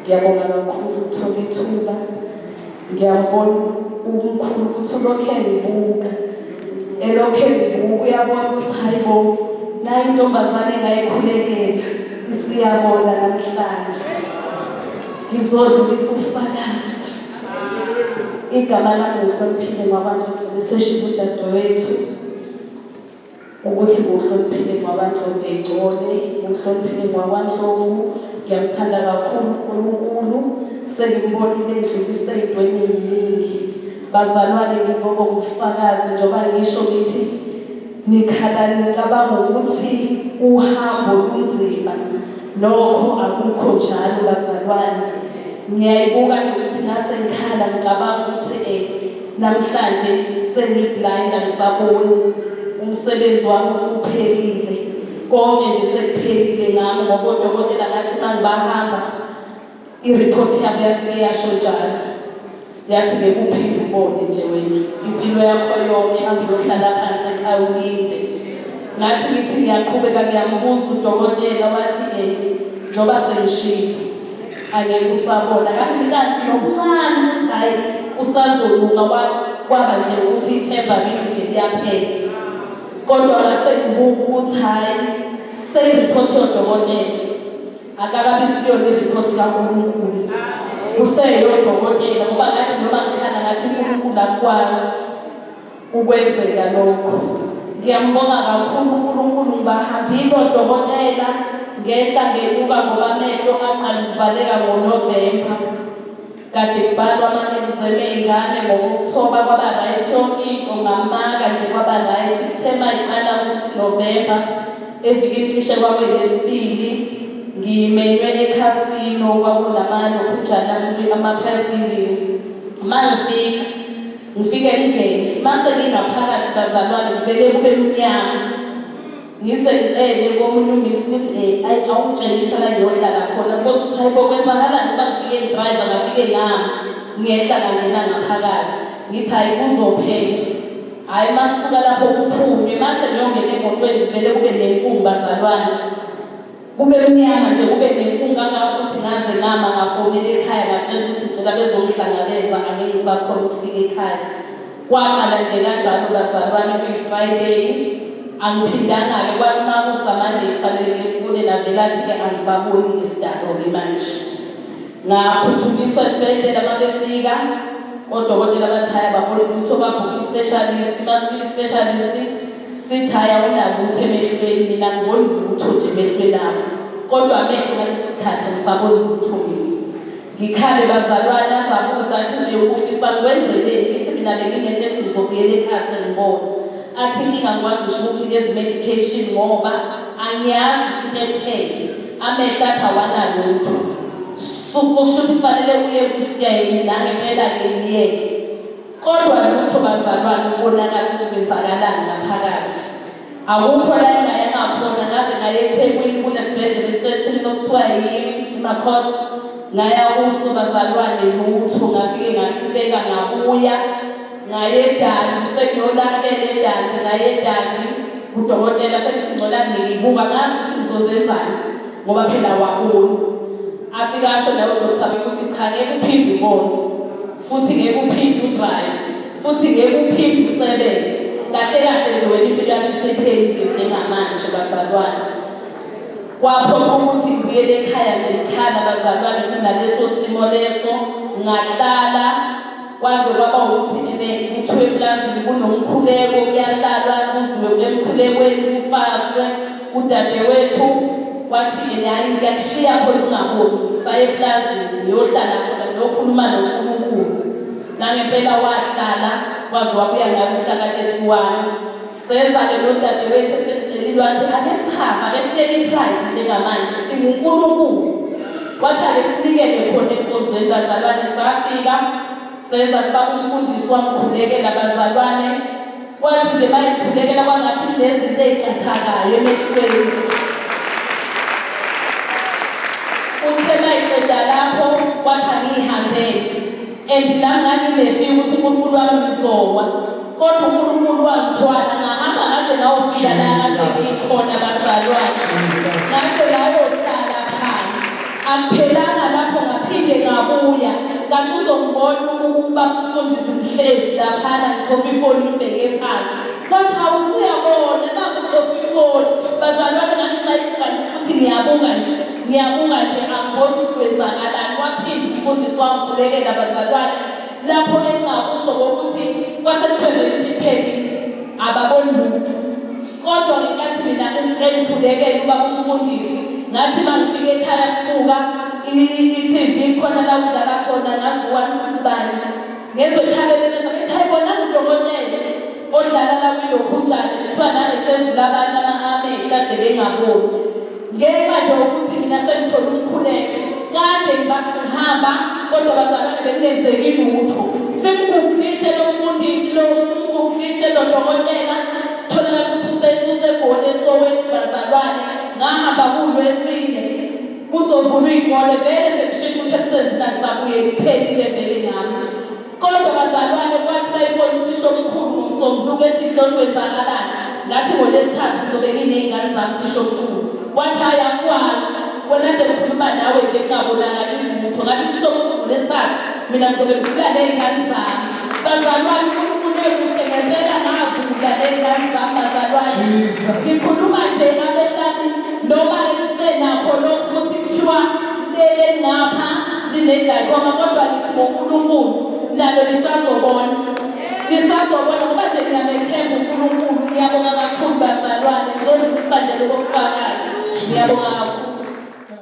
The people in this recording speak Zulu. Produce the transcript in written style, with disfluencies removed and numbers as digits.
Ngiyabonga kakhulu ukuthola ithuba. Ngiyabona umkhulu ukuthi ulokhu engibuka. Elokhu engibuka uyabona ukuthi hayi bo, nayi intombazane engayikhulekela isiyabona namhlanje. Ngizodlulisa ubufakazi. Igama lami ngihloniphile ngwakwaNdlovu liseshilo udadewethu. Ukuthi nguHloniphile ngwakwaNdlovu eGcole, nguHloniphile ngwakwaNdlovu, ngiyamthanda kakhulu uNkulunkulu, sengimbonile engidlulisa ey'ntweni ey'ningi. Bazalwane ngizoba ngufakazi njengoba ngisho ngithi nikhala nicabanga ukuthi uhambo lunzima, nokho akukho njalo bazalwane. Ngiyayibuka nje ukuthi ngase ngikhala ngicabanga ukuthi um Namhlanje sengi-blind angisaboni, umsebenzi wami usuphelile, konke nje sekuphelile ngami ngoba odokotela ngathi uma ngibahamba i-report yabo yafike yasho njalo yathi ngeke uphinde ubone nje wena impilo yakho yonke hambe uyohlala phansi ekhaya ulinde. Ngathi ngithi ngiyaqhubeka ngiyambuza udokotela wathi-ke njengoba sengishilo angeke usabona kanti nokuncane ukuthi hhayi usazolunga kwaba nje ukuthi ithemba kimi nje liyaphela kodwa ngase ngibuka ukuthi hhayi seyiriphothi yodokotela akakabi siyona iriphothi kaNkulunkulu kuseyodokotela ngoba ngathi noma ngikhala ngathi uNkulunkulu akwazi ukwenzeka lokho. Ngiyambonga kakhulu uNkulunkulu ngibahambile odokotela ngehla ngenyuka ngoba amehlo aqala ukuvaleka ngoNovemba. Kade kubhalwa ama-exam ey'ngane ngo-Okthoba kwaba right yonke into ngamaka nje kwaba right. Kuthe uma iqala ukuthi Novemba evikini cishe kwakwelesibili ngimenywe ekhasino kwakunamalokhujana ama-prize giving. Uma ngifika Ngifike ngingene, mase ngingaphakathi bazalwane kuvele kube mnyama. Ngize ngicele komunye umisi ukuthi eh ayi awungitshengisa la ngiyohlala khona. Ngibona ukuthi hayibo kwenzakalani ngoba ngifike ngidrayiva ngafike ngama ngehla ngangena ngaphakathi. Ngithi hayi kuzophela. Hhayi masisuka lapho kuphunywe mase ngiyongena emotweni kuvele kube nenkungu bazalwane. Kube mnyama nje kube nenkungu kangangokuthi ngaze ngama ngafonela ekhaya ngacela ukuthi ngicela bezongihlangabeza angeke ngisakhona ukufika ekhaya. Kwaqala nje kanjalo bazalwane kuyi-Friday angiphindanga-ke kwathi uma kusaMonday kufanele ngiye esikoleni avele athi-ke angisaboni ngesidalo-ke manje. Ngaphuthunyiswa esibhedlela uma befika odokotela bathi hhayi ababoni lutho babhukha i-specialist masifika i-specialist Sithi hhayi awunalutho emehlweni mina angiboni lutho nje emehlweni ami kodwa amehlo ngalesi sikhathi angisaboni lutho mina. Ngikhale bazalwane azabuza athi nje ufisa ngikwenzeleni ngithi mina benginento ethi ngizobuyela ekhaya sengibona. Athi inkinga angikwazi ngisho ukukunikeza i-medication ngoba angiyazi into ekuphethe amehlo athi awanalutho. Kusho ukuthi kufanele uye kwi-scan nangempela-ke ngiyeke. Kodwa lutho bazalwane ukubonakala ukuthi kwenzakalani ngaphakathi. Akukho la engayanga khona ngaze ngaye eThekwini kunesibhedlela esiseThekwini okuthiwa yi-Macourt ngaya kuso bazalwane lutho ngafike ngahluleka ngabuya ngaye eDandi sengiyolahlela eDandi ngaye eDandi kudokotela sengithi ngcola ngiyibuka ngazi ukuthi ngizozenzani ngoba phela wabona afike asho nawe doctor ukuthi cha ngeke uphinde ubone futhi ngeke uphinde udrive futhi ngeke uphinde usebenze kahle kahle nje wena impilo yakho isiphelile njengamanje bazalwane kwaphoqa ukuthi ngibuyele ekhaya nje ngikhala bazalwane kunaleso simo leso ngahlala kwaze kwaba ukuthi ene kuthiwe eplazini kunomkhuleko kuyahlalwa kuziwe emkhulekweni kufaswe udadewethu wathi yena hayi ngiyakushiya khona ungaboni ngisaye eplazini ngiyohlala khona ngiyokhuluma noNkulunkulu nangempela wahlala waze wabuya ngayo umhla ka-31 seza-ke nodadewethu esemcelile wathi ake sihambe ake siyeke i-pride njengamanje singuNkulunkulu wathi ake sinikele khona enkonzweni bazalwane safika seza kuba umfundisi wamkhulekela bazalwane Kwathi nje bayikhulekela kwangathi kunezinto ey'qathakayo emehlweni. Uthe mayiqeda lapho wathi angiyihambele and nami nganginefika ukuthi uNkulunkulu wami ngizowa kodwa uNkulunkulu wangithwala ngahamba ngaze ngawufika la kade ngikhona bazalwane ngaze ngayohlala phansi akuphelanga lapho ngaphinde Kanti uzongibona ukuba umfundisi ngihlezi laphana ngicofa ifoni ngibheke phansi. Wathi hawu usuyabona naku ucofa ifoni. Bazalwane ngangisayibuka nje ukuthi ngiyabuka nje. Ngiyabuka nje angiboni ukuthi kwenzakalani. Waphinda umfundisi wangikhulekela bazalwane. Lapho engingakusho ngokuthi kwase kuthiwe vele iphelile ababoni lutho. Kodwa ngenkathi mina engikhulekela ubaba umfundisi ngathi mangifika ekhaya sibuka i-TV khona la kudlala khona ngazi one sisibani ngezwe ekhaya bememeza bethi hayi bona udokotela odlala la kwilokhunjane kuthiwa nangesevula abantu amehlo ade bengaboni ngenxa nje ukuthi mina sengithole umkhuleko kade ngihamba kodwa bazalwane bekungenzeki lutho simguglishe lo mfundi lo simguglishe lo dokotela tholakala ukuthi usegoli esowethu bazalwane ngahamba kulwesine kuzovulwa iy'kole vele sekushintsha ukuthi emsebenzini angisabuyeli kuphelile vele ngami Kodwa bazalwane kwathi bayibona uthisha omkhulu ngoMsombuluko ethi hloni kwenzakalani ngathi ngolwesithathu ngizobe nginey'ngane zami uthisha omkhulu wathi hhayi angikwazi wena de ngikhuluma nawe nje kungabonakali lutho ngathi uthisha omkhulu ngolwesithathu mina ngizobe ngivula ney'ngane zami bazalwane uNkulunkulu ekuhle ngempela ngavula ney'ngane zami bazalwane ngikhuluma nje abehlali noma-ke kusenakho lokhu ukuthi kuthiwa lele ngapha lineglycoma kodwa ngithi ngoNkulunkulu nalo lisazobona lisazobona ngoba nje ngiyamethemba uNkulunkulu ngiyabonga kakhulu bazalwane ngizolungisa nje lobo bufakazi ngiyabonga kakhulu.